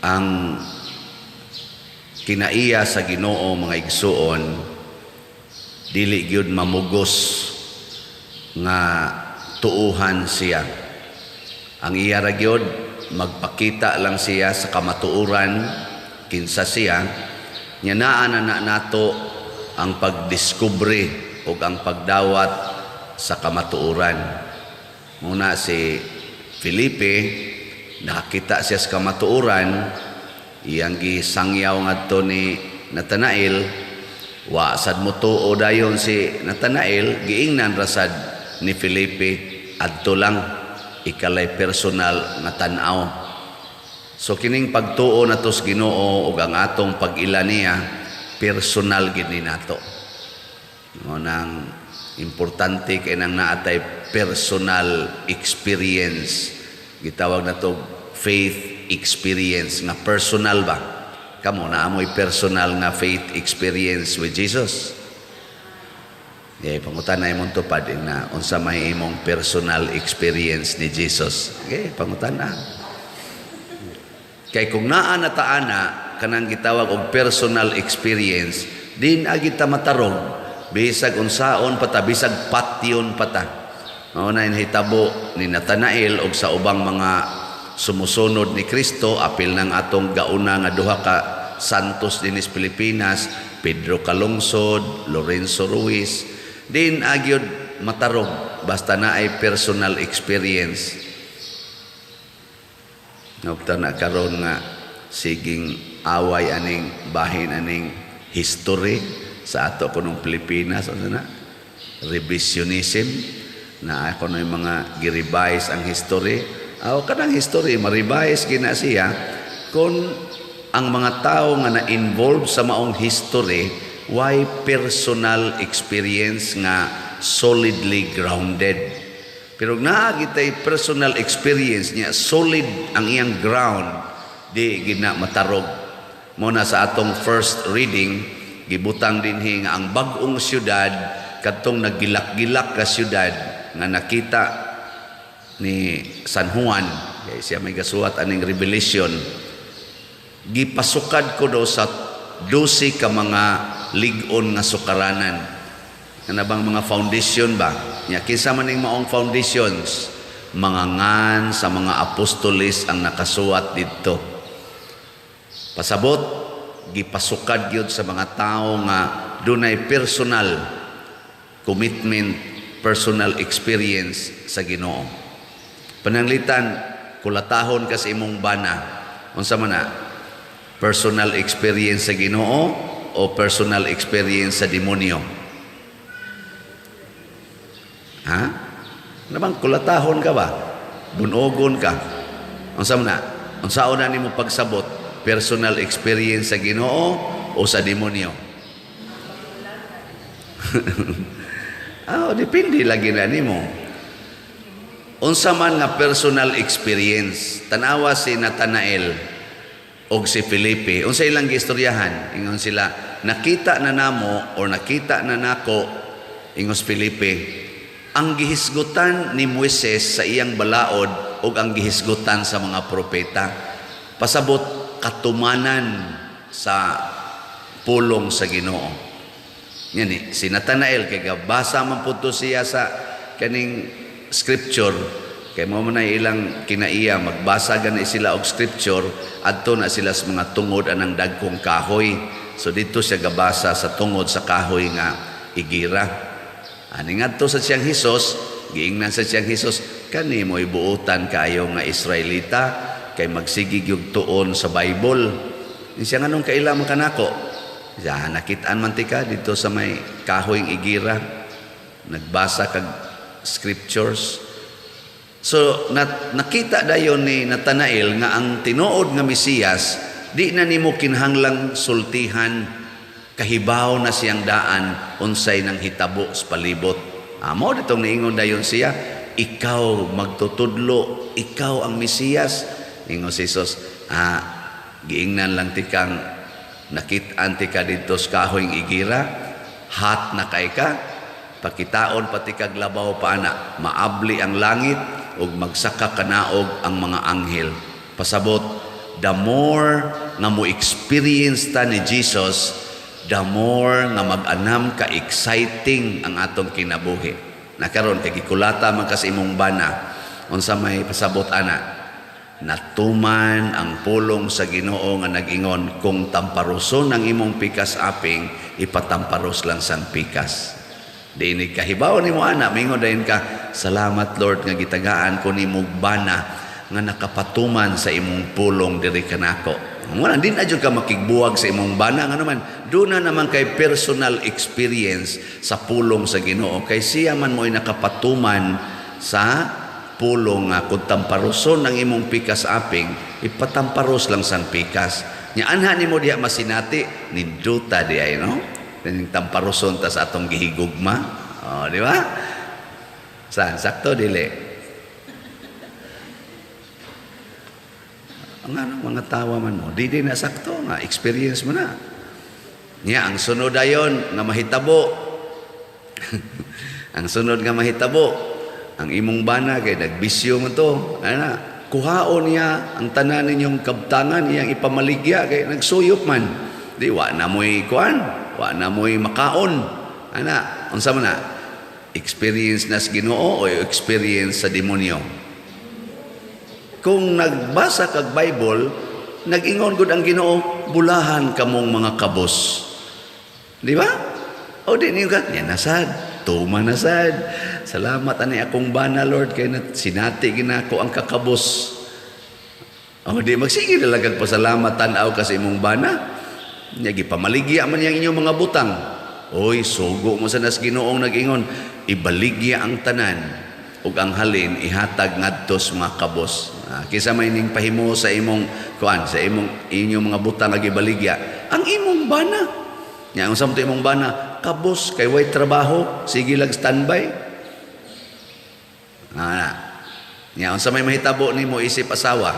Ang kinaiya sa Ginoo, mga igsuon, dili gyud mamugos nga tuuhan siya. Ang iya ra gyud, magpakita lang siya sa kamatuoran kinsa siya nya naa na na nato ang pagdiskubre ug ang pagdawat sa kamatuoran. Muna si Felipe, nakakita siya sa kamatuoran, iyang gisangyaw ngadto ni Natanael. Wa sad motuo dayon si Natanael, giingnan ra sad ni Felipe, adto lang ikalay personal nga tan-aw. So kining pagtuo nato sa Ginoo ug ang atong pag-ila niya, personal gid ni nato. Mo nang importante kay nang naatay personal experience, gitawag nato faith experience nga personal ba. Kamo, naa moy personal nga faith experience with Jesus? Eh, pangutana imong tupad na unsa may imong personal experience ni Jesus. Okay, pangutana. Kay kung naa na ta ana kanang gitawag og personal experience, di na kita matarog bisag unsaon pa ta, bisag patyon pa ta. Mao na hitabo ni Natanael og sa ubang mga sumusunod ni Kristo, apil ng atong gauna nga duha ka santos dinis Pilipinas, Pedro Calungsod, Lorenzo Ruiz. Di na gyud matarog basta naay personal experience. Ngopta na karon nga siging away aning bahin aning history sa ato kunong Pilipinas, ano na, revisionism na ako na yung mga gi-revise ang history. Aw, kanang history ma-revise gina siya kung ang mga tao nga na-involve sa maong history way personal experience nga solidly grounded. Pero naa gitay personal experience niya, solid ang iyang ground, di gina matarog. Mo na sa atong first reading, gibutang dinhi nga ang bag-ong syudad, kadtong naggilak-gilak ka syudad nga nakita ni San Juan, kay siya may gasuwat aning Revelation, gipasukad ko daw sa 12 ka mga lig-on nga sukaranan. Kana bang mga foundation ba? Nya kinsa man ning maong foundations? Mga ngan sa mga apostoles ang nakasuwat didto. Pasabot, gipasukad gyud sa mga tao nga dunay personal commitment, personal experience sa Ginoo. Pananglitan, kulatahon ka sa imong bana. Unsa man na? Personal experience sa Ginoo o personal experience sa demonyo? Ha? Ano bang kulatahon ka ba? Bunogon ka. Unsa man na? Unsa na nimo pagsabot? Personal experience sa Ginoo o sa demonyo? Ah, depende lagi na nimo. Unsa man nga personal experience, tanawa si Natanael og si Felipe, unsa ilang giistoryahan? Ingon sila, "Nakita na namo or nakita na nako," ingos Felipe, "ang gihisgutan ni Moises sa iyang balaod ug ang gihisgutan sa mga propeta." Pasabot, katumanan sa pulong sa Ginoo. Yan eh, si Natanael kay gabasa man pud to siya sa kaning scripture, kay mo man na ilang kinaiya, magbasa gani sila og scripture adto na sila sa mga tungod anang dagkong kahoy. So dito siya gabasa sa tungod sa kahoy nga igira. Ani ngadto sa siyang Hesus, giingnan sa siyang Hesus, "Kani mo'y buutan kaayo nga Israelita kay magsige gyud tuon sa Bible." Siya, "Nganong kaila man kanako?" Siya, "Nakitaan man tika dito sa may kahoy igira. Nagbasa kag scriptures." So nakita dayon ni Natanael nga ang tinuod nga Mesiyas, di na nimo kinahanglang sultihan, kahibaw na siyang daan unsay nang hitabo sa palibot. Amo ditong niingon dayon siya, "Ikaw magtutudlo, ikaw ang Mesiyas." Ingon si Jesus, "Ah, giingnan lang tikang nakit-an tika dito sa kahoy igira, hot na kay ka, pakitaon pati kag labaw pa ana, maabli ang langit ug magsaka kanaog ang mga anghel." Pasabot, the more nga mo experience ta ni Jesus, the more nga mag-anam ka exciting ang atong kinabuhi. Na karon kay gikulata man ka sa imong bana, unsa may pasabot ana? Natuman ang pulong sa Ginoo nga nag-ingon, kung tamparuson ang imong pikas aping, ipatamparos lang sang pikas. Di ni kahibaw nimo ana, mingon dayon ka, "Salamat, Lord, nga gitagaan ko nimog bana nga nakapatuman sa imong pulong diri kanako." Wala din na jud ka makigbuwag sa imong bana, nga naman doon na naman kay personal experience sa pulong sa Ginoo, kay siya man mo'y nakapatuman sa pulong nga kung tamparuson ang imong pikas aping, ipatamparos lang sang pikas. Nya anha nimo diha masinati, ninduta di ay, no? Ning tamparuson ta sa atong gihigugma. Oh, di ba? Saan sakto dili? Ang ano, mga tawa man mo, di di na sakto nga experience mo na. Nya ang sunod dayon nga mahitabo. Ang sunod nga mahitabo, ang imong bana kay nagbisyo mo to. Ana, kuhaon niya ang tanan ninyong kabtangan, iyang ipamaligya kay nagsuyop man. Di wa na mo'y kuan, wa na mo'y makaon. Ana, unsa man na? Experience na sa Ginoo o experience sa demonyo? Kung nagbasa kag Bible, nag-ingon gud ang Ginoo, "Bulahan kamong mga kabos." Di ba? O di niyo ka, yan nasad, tuma nasad. "Salamat ani akong bana, Lord, kay na, sinati ginako ang kakabos." O di magsige na lang kag pasalamat, tan-aw ka sa imong bana. Nya gipamaligya man yang inyong mga butang. Oy, sugo mo sa nas Ginoong nag-ingon, ibaligya ang tanan ug ang halin ihatag ngadto sa mga kabos. Kinsa may ning pahimo sa imong kuan, sa imong inyong mga butang nga gibaligya? Ang imong bana. Nya ang samto imong bana, kabos kay way trabaho, sige lang standby. Nya unsa may mahitabo nimo isip asawa?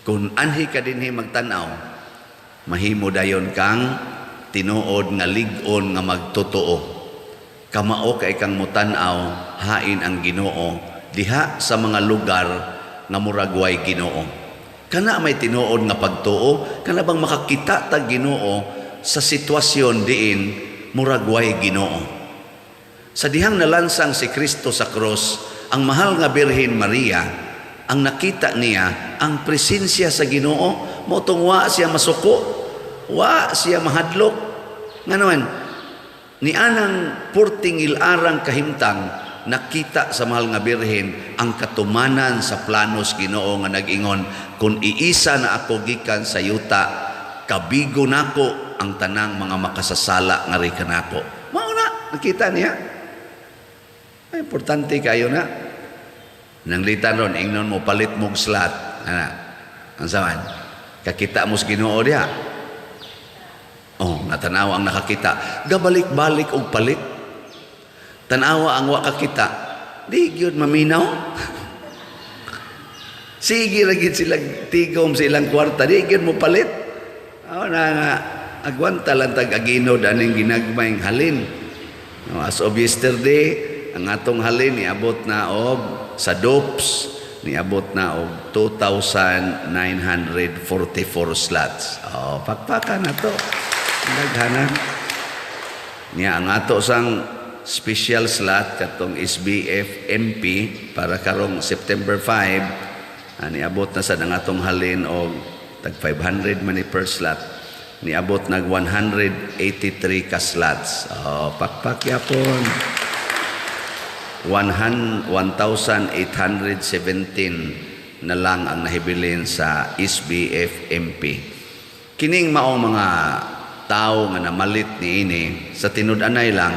Kung anhi ka dinhi magtan-aw, mahimo dayon kang tinuod nga lig-on nga magtotoo. Kamao kay kang mutan-aw, hain ang Ginoo diha sa mga lugar nga murag way Ginoo. Kana may tinuod nga pagtuo, kana bang makakita ta Ginoo sa sitwasyon diin murag way Ginoo. Sa dihang nalansang si Kristo sa krus, ang mahal nga Birhen Maria, ang nakita niya ang presensya sa Ginoo, mao tong wa siya masuko, wa siya mahadlok. Ngano man, ni anang purting ilarang kahimtang, nakita sa mahal nga Birhen ang katumanan sa planos Ginoo nga nag-ingon, "Kung iisa na ako gikan sa yuta, kabigo nako ang tanang mga makasasala nga ri kanako." Mao na nakita niya. Ay, importante kayo na. Nanglitan ron, ingnon mo, palit mong slot. Ana, ang saman, kakita mo sa Ginoo diha. Oh, natanawa ang nakakita. Gabalik-balik og palit. Tanawa ang wa kakita. Di gyud maminaw. Sige ra gyud sila tigom sa ilang kwarta, di gyud mo palit. Oh, na nga agwanta lang tag aginod aning ginagmayng halin. No, as of yesterday, ang atong halin niabot na og sa DOPS niabot na og 2,944 slots. Oh, pakpakan na to. Daghana. Niya ang ato sang special slot katong SBF MP para karong September 5, niabot na sad ang atong halin og tag 500 man ni per slot, niabot nag 183 ka slots. Oh, pakpak yapon. 1,817 na lang ang nahibilin sa SBF MP. Kining maong mga tao nga namalit niini, sa tinud-anay lang,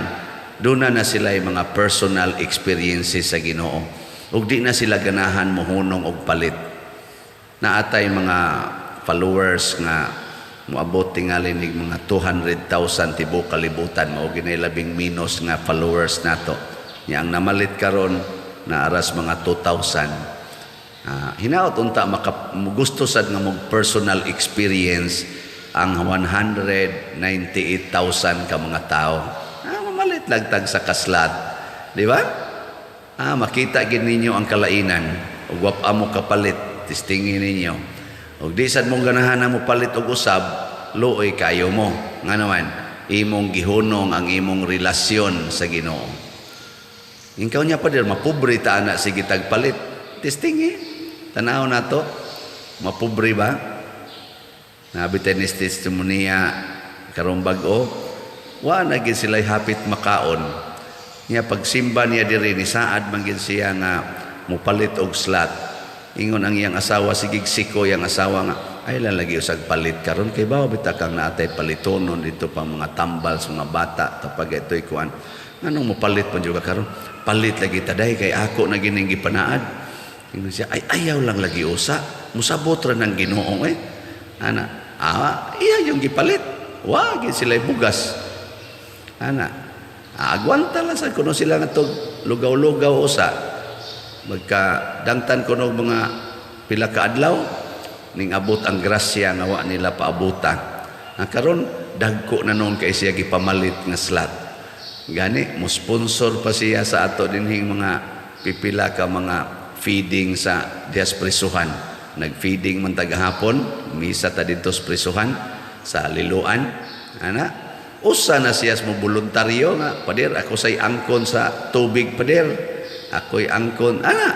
doon na sila mga personal experiences sa Ginoo. Ug di na sila ganahan mohunong og palit. Naatay mga followers nga moabot tingali nig mga 200,000 tibuok kalibutan, mao gini labing minus nga followers nato. Nya ang namalit karon na aras mga 2,000. Hinaot unta maka gusto sad nga mo personal experience ang 198,000 ka mga tao. Mamalit lagtag sa kaslat. Di ba? Makita gid ninyo ang kalainan ug wa pa mo kapalit. Testingin ninyo. Ug di sad mong ganahan na mo palit og usab, luoy kayo mo. Nga naman, imong gihunong ang imong relasyon sa Ginoo. Ikaw niya, pader, mapobre ta ana, sige tagpalit. Testingi. Tanaw na to. Mapobre ba? Nabi tayo ni testimonya karong bag-o. Wa na gid sila hapit makaon. Niya pagsimba niya diri, ni saad man gid siya nga mupalit og slot. Ingon ang iyang asawa, sigig siko iyang asawa nga ay lang lagi usag palit karon kay bawa bita kang naatay palitonon dito pang mga tambal sa mga bata tapag ito'y kuan. Nganong mopalit man jud ka karon? Palit lagi taday kay ako na gining gipanaad. Ingon siya, "Ay, ayaw lang lagi usa. Musabot ra ng Ginoo eh." Ana, ah, iya yung gipalit. Wa gid sila bugas. Ana, agwanta lang sa kuno sila nga tog lugaw-lugaw usa. Magka dangtan kuno mga pila ka adlaw ning abot ang grasya nga wa nila paabuta. Ah, karon dagko na noon kay siya gipamalit nga slot. Gani mo sponsor pa siya sa ato dinhing mga pipila ka mga feeding sa dias prisuhan. Nag-feeding man tagahapon, misa ta didto sa prisuhan sa Liloan. Ana, usa na siya mo voluntaryo nga, "Pader, ako say angkon sa tubig, pader. Ako'y angkon." Ana,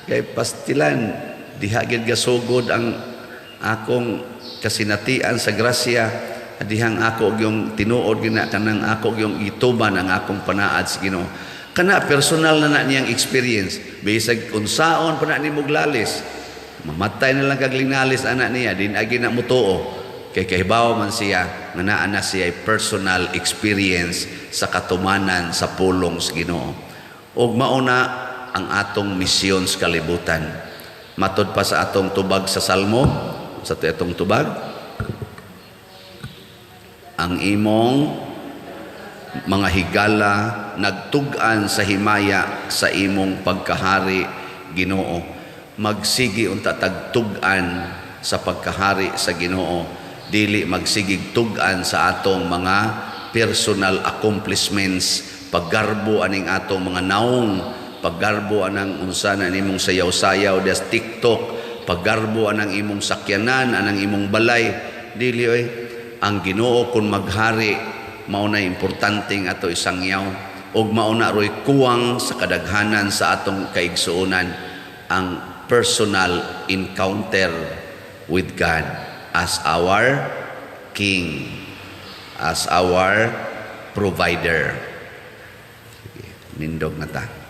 kay pastilan diha gid gasugod ang akong kasinatian sa grasya, dihang ako yung tinuod gina kanang ako yung gituban ang akong panaad sa Ginoo. Kana personal na na niyang experience. Bisag unsaon pa na nimo lalis, mamatay na lang kag linalis anak niya, din agi na mutuo kay kahibaw man siya nga naa na siya personal experience sa katumanan sa pulong sa Ginoo. Ug mauna ang atong misyon sa kalibutan. Matod pa sa atong tubag sa Salmo, sa atong tubag, ang imong mga higala nagtug-an sa himaya sa imong pagkahari, Ginoo. Magsigi unta tagtug-an sa pagkahari sa Ginoo, dili magsigig tug-an sa atong mga personal accomplishments, paggarbo aning atong mga naong, paggarbo anang unsa na nimong sayaw-sayaw des TikTok, paggarbo anang imong sakyanan, anang imong balay. Dili oy. Ang Ginoo kun maghari, mao na importante ato isangyaw, ug mao na roy kuwang sa kadaghanan sa atong kaigsuonan, ang personal encounter with God as our King, as our provider. Sige, nindog na ta.